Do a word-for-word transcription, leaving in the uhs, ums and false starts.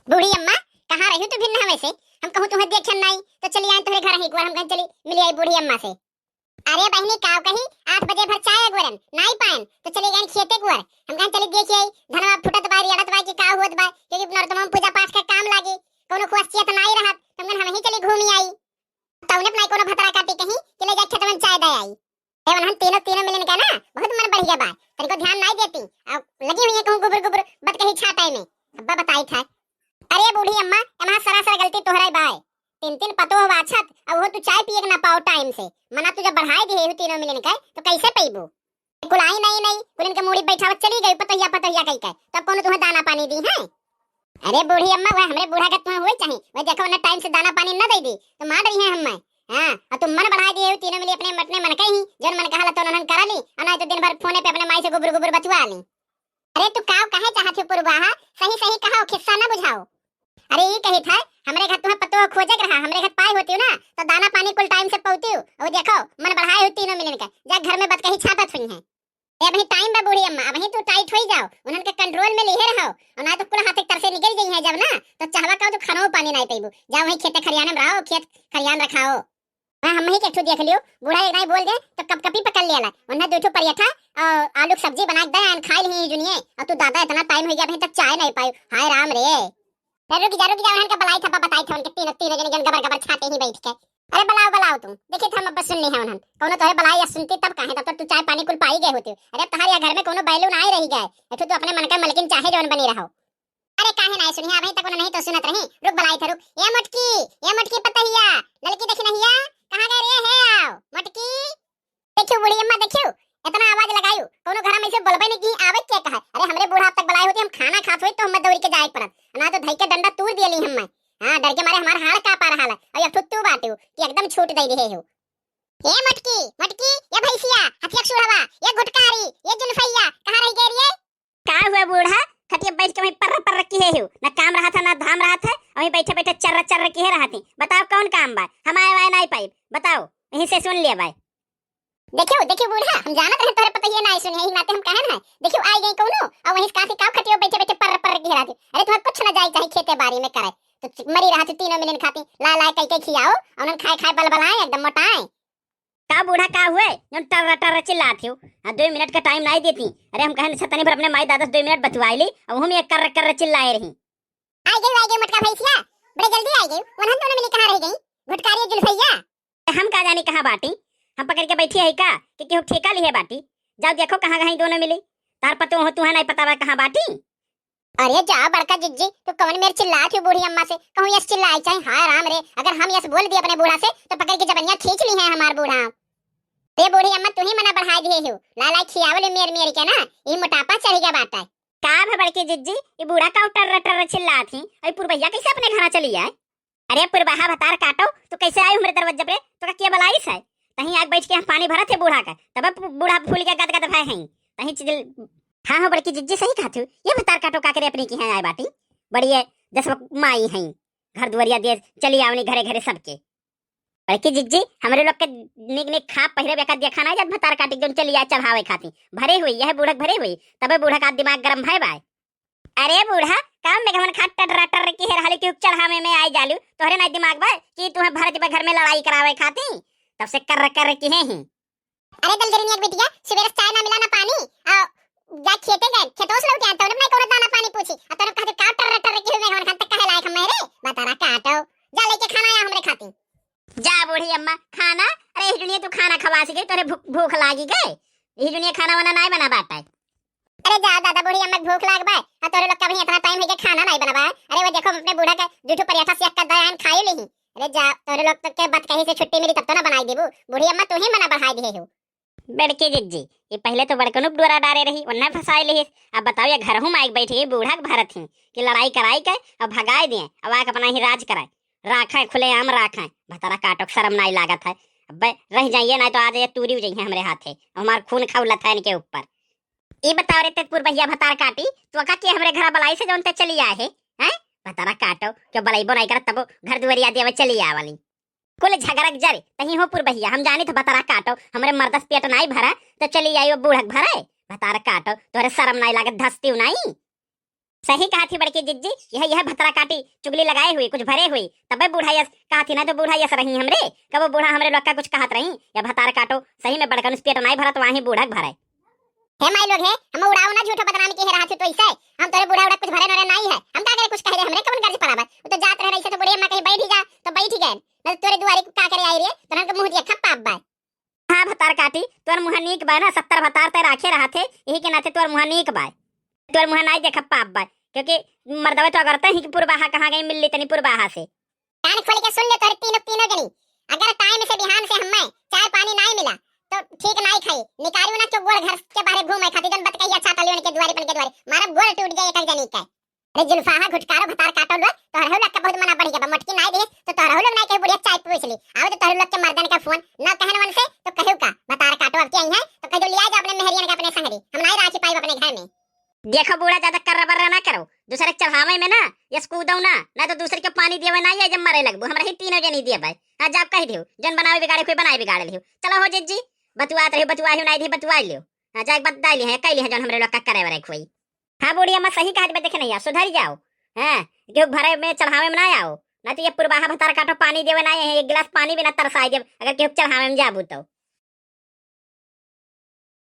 बूढ़ी अम्मा, कहाँ रही तू भिन्न हमें से? हम कहूँ तुम्हें देखे नाई, तो चली आए तुम्हारे घर ही एक बार, हम कहें चली मिली आई बूढ़ी अम्मा से। अरे बहिनी, काव कही, आठ बजे भर चाय अगोरन, नाई पाएन, तो चली गए खेते कुआर। हम कहें चली देखी आई, धनवा फुटत बा, रियाड़त बा कि का होत बा, क्योंकि नरोत्तम पूजा पाठ का काम लागी, कोनो खुआसियत नाई रहत, हम कहें हम ही चली घूमी आई। तौने अपना कोनो भतरा काटी कहीं कि ले जा खेतवन चाय दे आई। ए, उन्हन तीनों, तीनों मिलन का ना बहुत मन बढ़िया बा, तनिको ध्यान नाई देती। अब लगी हुई है कहूँ गुबुर गुबुर बतकही छाटे में। अब्बा बताई था। अरे बूढ़ी अम्मा, एमा सरासर गलती तोहरे बाय। तीन तीन पतोह बाछत, अब वो तू चाय पिए के ना पाओ टाइम से। मना तू जब बढ़ाई दिहे हो तीनों मिलन के, तो कैसे पीबू? कुल आई नहीं नहीं, कुल इनके मूड़ी बैठावत चली गई पतोहिया पतोहिया कही के, तब कोनो तुम्हें दाना पानी दी है? अरे बूढ़ी अम्मा, वह हमरे बूढ़ा के तुम्हें हुए चाही, वह देखो उन्हें टाइम से दाना पानी न दे दी तो मार रही है हमें। हाँ, और तुम मन बढ़ा दिए हो तीनों मिली अपने मटने मन के ही, जौन मन कहा तो उन्होंने करा ली, और नहीं तो दिन भर फोने पे अपने माई से गुबुर गुबुर बतुआ ली। अरे तू काव कहे चाहत हो पुरवाहा, सही सही कहो, खिस्सा न बुझाओ। अरे ई कही था, हमरे घर तुम्हें पतोह खोजे के रहा, हमरे घर पाए होती हो ना, तो दाना पानी कुल टाइम से पौती हो। वो देखो, मन बढ़ाए हो तीनों मिलन के, जा घर में बतकही छाटत हुई हैं। ए, अबही टाइम बा बूढ़ी अम्मा, अबही तू टाइट होई जाओ, उन्हन के कंट्रोल में लिहे रहो, और ना तो कुल हाथ एक तरह से निकल गई है जब ना, तो चाहवा का तो खानो पानी नहीं पीबू। जाओ वहीं खेते खरियाने में रहो, खेत खरियान रखाओ। हाँ, हम ही के ठू देख लियो, बूढ़ा एक नहीं बोल दे तो कप कपी पकड़ लिया ला। उन्हें दो ठू पराठा और आलू की सब्जी बना के दे, आन खाई ली जुनिए। और तू दादा इतना टाइम हो गया, अभी तक चाय नहीं पाई। हाय राम रे। अरे रुक जा, रुक जा, उन्हन का बलाई था, बताई था उनके तीनों, तीनों जने जन गबर गबर छाटे ही बैठ के। अरे बलाओ, बलाओ तुम, देखिए हम अब सुन ली है उन्हन। कौनो तोहरे बलाई या सुनती तब काहे, तब तो तू चाय पानी कुल पाई गए होती। अरे अब तोहरे या घर में कौनो बैलू ना आई रही गए, ठू तो अपने मन का मलकिन चाहे जौन बनी रहो। अरे काहे नाई सुनिया, अभी तक उन्हें नहीं तो सुनत रही। रुक बलाई थे, रुक। ए मोटकी, ए मोटकी पतहिया, ललकी देखी नहीं है, कहाँ गए रे? हे आओ मोटकी। देखियो बूढ़ी अम्मा, देखियो, इतना आवाज लगायू, कोनो घर में से बोलबे नहीं की आवे के कहा। अरे हमरे बूढ़ा अब तक बलाई होती, हम खाना खात होई तो हमें दौड़ के जाए के पड़त, ना तो धई के डंडा तूर दियली हमें। हाँ, डर के मारे हमार हाड़ कांपा रहा है। और ये ठुत्तू बाटू कि एकदम छूट दे रहे हो। ए मोटकी, मोटकी, ए भैंसिया, हथिया सुढ़वा, ए घुटकारी, ए जुल्फैया, कहाँ रह गए रे? का हुआ बूढ़ा? खटिया बैठ के वहीं पर्र पर्र किहे हो, ना काम रहा था ना धाम रहा था, वहीं बैठे बैठे चर्र चर्र किहे रहा थी। बताओ कौन काम बा? हम आए वाए नहीं पाइब, बताओ, यहीं से सुन लिया बाय। देखियो, देखियो बूढ़ा, हम जानत रहे तोहरे पतहिए नहीं सुने, यही नाते हम कहन है। देखियो आई गई कौनो, और वहीं से कहा थी का खटिया बैठे बैठे पर्र पर्र किहे रहा थी। अरे तुम्हें कुछ ना जाए चाहे खेते बारी में करे, तो मरी रहा थी तीनों मिलन खाती, ला ला कई कई खियाओ, और उन्हन खाए खाए बल बलाए एकदम मोटाए। का बूढ़ा का हुए, जौन टर्र टर्र चिल्लात हो? हाँ, दो मिनट का टाइम नहीं देती। अरे हम कहन छतनी भर अपने माई दादा से दो मिनट बतुआई ली, अब हम ये कर्र कर्र चिल्लाए रही। आई गई, आई गई मोटका भैंसिया, बड़े जल्दी आई गई। उन्हन दोनों मिली कहाँ रह गई, घुटकारी जुल्फैया? हम का जानी कहाँ बाटी, हम पकड़ के बैठी है का कि केहू ठेका ली है बाटी? जाओ देखो कहाँ गई दोनों मिली, तार पतो हो तुहा नहीं पता बा कहाँ बाटी। अरे जा बड़का जिज्जी, तू कौन मेर चिल्लात हो बूढ़ी अम्मा से? कहूँ यस चिल्लाई चाहे, हाय राम रे, अगर हम यस बोल दिए अपने बूढ़ा से तो पकड़ के जबनिया खींच ली है हमार बूढ़ा। ते बूढ़ी अम्मा तू ही मना बढ़ाई दिए हो, ला ला खियावले मेर मेर के ना, ई मोटापा चढ़ गया बाटा। का भे बड़की जिज्जी, ई बूढ़ा का टर्र टर्र चिल्लात ही, अई पुरबैया कैसे अपने घरा चली आए? अरे पुरबाहा भतार काटो, तू कैसे आई हमरे दरवाजा पे? तो का के बलाइस है? तहीं आग बैठ के हम पानी भरत है बूढ़ा का, तब बू-, बूढ़ा फूल के गद गद भय हैं। तहीं चिल, हाँ हो बड़की जिज्जी सही कहत हो, ये भतार काटो का करे अपने की हैं आए बाटी। बड़ी है जस माई हैं, घर दुआरिया दे चली आवनी घरे घरे सबके। बड़की जिज्जी, हमरे लोग के निक निक खा पहिरे बेका देखा ना जात भतार काटी जौन चली आए चढ़ावे खाती। भरे हुई, यह बूढ़क भरे हुई, तबे बूढ़क आ दिमाग गरम भय बाय। अरे बूढ़ा, का मेघवन खा टर्रा टर्र किहे रहली कि चढ़ावे में आई जालू? तोहरे ना दिमाग बा कि तुहे भर जबे घर में लड़ाई करावे खाती? तब से कर्र कर्र किहे ही। अरे दलदरिनिया के बिटिया, सुबेरे से चाय ना मिला ना पानी, आ, जा खेते गए, खेतों से लौट आए, तोने नहीं कोनो दाना पानी पूछी, आ तोने कहा का टर्र टर्र किहे मेघवन खान तक कहे लायक हम रे? बतारा काटो, जा लेके खाना आया हमरे खाती। जा बूढ़ी अम्मा, खाना? अरे यही दुनिया तू खाना खवा सके, तोरे भूख, भूख लागी गए? यही दुनिया खाना वाना नाय बना बाटा। अरे जा दादा, बूढ़ी अम्मा के भूख लाग बा, आ तोरे लोग का भी इतना टाइम है कि खाना नहीं बना बा। अरे वो देखो, अपने बूढ़ा के दू ठो पराठा सेक कर दयान खाई ली। अरे जा, तोरे लोग तो के बात कहीं से छुट्टी मिली तब तो ना बनाई देबू। बूढ़ी अम्मा तू ही मना बढ़ाई दिए हो। बड़की जिज्जी, ये पहले तो बड़कनुप डोरा डारे रही, उन्हें फंसाई ली। अब बताओ, ये घर हूँ माइक बैठी है, बूढ़ा के भरत ही कि लड़ाई कराई के अब भगाए दिए, अब आके अपना ही राज कराए, राखे खुलेआम राखे। भतारा काटो के शर्म नाई लागत है। अबे रह जाइए, नाई तो आज ये तूरी हो जाइए हमरे हाथे, हमार खून खौलत है इनके ऊपर। ई बताओ रे तेजपुर भैया भतार काटी, तो का के हमरे घर बलाई से जौन ते चली आए है, हैं? भतारा काटो, क्यों बलैबो नहीं करत तबो घर दुआरिया देवे चली आवली। कुल झगड़क जरे, तहीं हो पुर भैया, हम जानी थे भतारा काटो, हमरे मर्दस पेट नाई भरा, तो चली आई वो बूढ़क भरे। भतारा काटो, तोहरे शर्म नाई लागत, धसती नाई। सही कहत ही बड़की जिज्जी, यह, यह भतार काटी चुगली लगाए हुई, कुछ भरे हुई, तबे बूढ़ा यस कहत ही, ना तो बूढ़ा यस रही हमरे, कबो बूढ़ा हमरे लोग का कुछ कहत रही, या भतार काटो, सही में बड़कन से पेट नाई भरत, वहीं बूढ़ा के भरे। हे माई लोग हे, हम उड़ाओ ना झूठो बदनामी के हे रहत ही तो ऐसे, हम तोरे बूढ़ा उड़ा कुछ भरे नरे नाई है, हम का करे कुछ कह दे, हमरे कवन गर्ज पड़ा बा, वो तो जात रहे रही से तो बूढ़ी अम्मा कहीं बैठ ही जा, तो बैठ ही गए, ना तो तोरे दुआरे का करे आई रे, तो हमके मुँह दिया खप पाप बा। हाँ भतार काटी, तोर मुँह नीक बा ना, सत्तर भतार ते राखे रहत हे, यही के नाते तोर मुँह नीक बा। तोर मुँह नाई देखब पाप बा, क्योंकि मर्दवे तो अगरते ही कि पुरबाहा कहाँ गई, मिल्ली तनी पुरबाहा से। कान खोल के सुन ले तोहरे तीनों, तीनों जनी, अगर टाइम से बिहान से हमें चाय पानी नाई मिला, तो ठीक नाई खाई, निकालू ना क्यों गोड़ घर के बाहरे घूमे खातिर, जन बतकैया छाटा लियो उनके दुआरे पन के दुआरे, मारब गोड़ टूट जाए एक एक जनी के। अरे जुल्फाहा घुटकारो भतार काटो लो, तोहरहु लोग के बहुत मना बढ़ गया बा, मोटकी नाई दे, तो तोहरहु लोग नाई कहे बुढ़िया चाय पूछ ली, आओ तो तोहरहु लोग के मर्दन का फोन, ना कहन मन से, तो कहू का, भतार काटो अब के आई है, तो कह दो लिया जाओ अपने मेहरियन के अपने संगरी, हम नाई राखी पाई अपने घर में। देखो बूढ़ा, ज्यादा कर्रा बर्रा ना करो, दूसरे के चढ़ावे में ना, यस कूदो ना, ना तो दूसरे के पानी देवे ना, ये जब मरे लगबो, हमरा ही तीनों जनी देवे। हाँ, जाब कह दियो, जन बनावे बिगाड़े कोई बनाए बिगाड़ लियो। चलो हो जिज्जी, बतुआत रहियो, बतुआ ही नाई दी, बतुआ लियो। हाँ, जाए बतदा लियो, कह लियो, जन हमरे लोग का करे वरे कोई। हाँ बूढ़ी अम्मा सही कहत बा, देखे नहीं, सुधर जाओ। हाँ, केहू भरे में चढ़ावे में ना आओ, ना तो ये पुरबाहा भतार काटो पानी देवे ना आए हैं, एक गिलास पानी भी ना तरसाई देब, अगर केहू चढ़ावे में जाबू तो।